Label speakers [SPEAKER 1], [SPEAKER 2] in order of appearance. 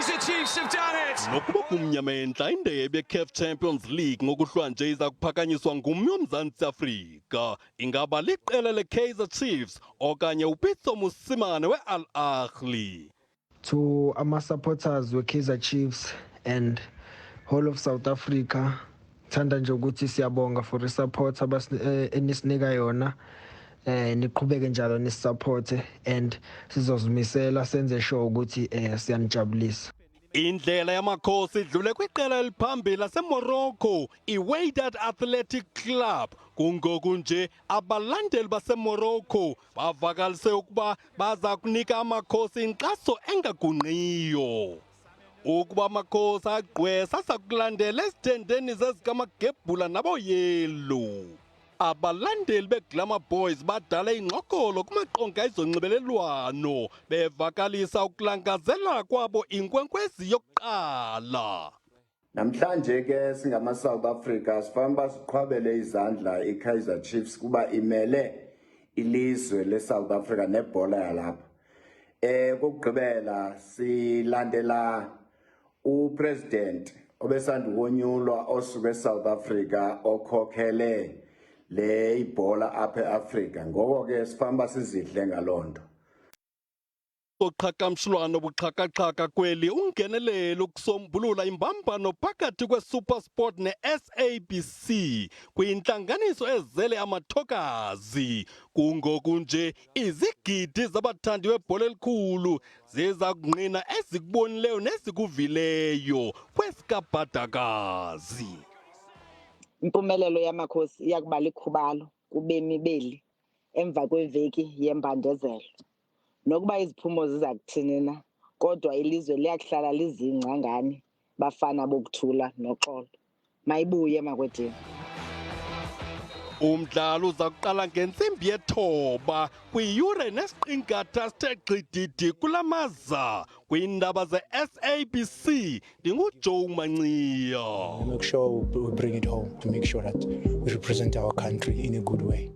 [SPEAKER 1] Kaizer Chiefs have done it.
[SPEAKER 2] Nokuba kumnyama entla, indebe yeCAF Champions League ngokuhlwanje iza kuphakanyiswa ngummi woMzantsi Afrika. Ingaba liqela leKaizer Chiefs okanye uPitso Mosimane we-Al Ahly?
[SPEAKER 3] To ama-supporters we-Kaizer Chiefs and whole of South Africa, thanda nje ukuthi siyabonga for i-support enisinika yona. Niqhubeke njalo nisupporte and sizozimisela senze sure ukuthi siyanijabulisa.
[SPEAKER 2] Indlela yamakhosi idlule kwiqela eliphambili laseMorocco, iWydad Athletic Club. Kungoku nje abalandeli baseMorocco bavakalise ukuba baza kunika amakhosi inkxaso engagungqiyo. Ukuba amakhosi agqwesa, aza kulandela ezithendeni zezikamagebhula naboyelu. Abalandeli beGlamour Boys badala ingxokolo kumaqonga ezonxibelelwano bevakalisa ukulangazelela kwabo inkwenkwezi yokuqala.
[SPEAKER 4] Namhlanje ke singama South Africa sifanele uba siqhwabele izandla iKaizer Chiefs kuba imele ilizwe leSouth Africa nebhola yalapha. Kokugqibela silandela upresident obesandukonyulwa osuka eSouth Africa okhokhele le ibhola apha eAfrika, ngoko ke sifanele uba sizidle ngaloo nto.
[SPEAKER 2] Uqhagamshelwano buxhakaxhaka kweli ungenelelo ukusombulula imbambano phakathi kweSuperSport ne-SABC kwintlanganiso ezele amathokazi. Kungoku nje izigidi zabathandi bebhola elikhulu ziza kungqina ezikubonileyo nezikuvileyo kwesikabhadakazi.
[SPEAKER 5] Impumelelo yamakhosi iya kuba likhubalo kubemi beli emva kweveki yembandezelo. Nokuba iziphumo ziza kuthini na, kodwa ilizwe liyakuhlala lizingca ngani bafana bokuthula noxolo. Mayibuye makwedini.
[SPEAKER 2] Umdlalo uza kuqala ngentsimbi yethoba kwiyure nesiqingatha sithe gxididi kula maza. Kwiindaba ze-SABC, ndinguJoe Manciya.
[SPEAKER 6] We make sure we bring it home to make sure that we represent our country in a good way.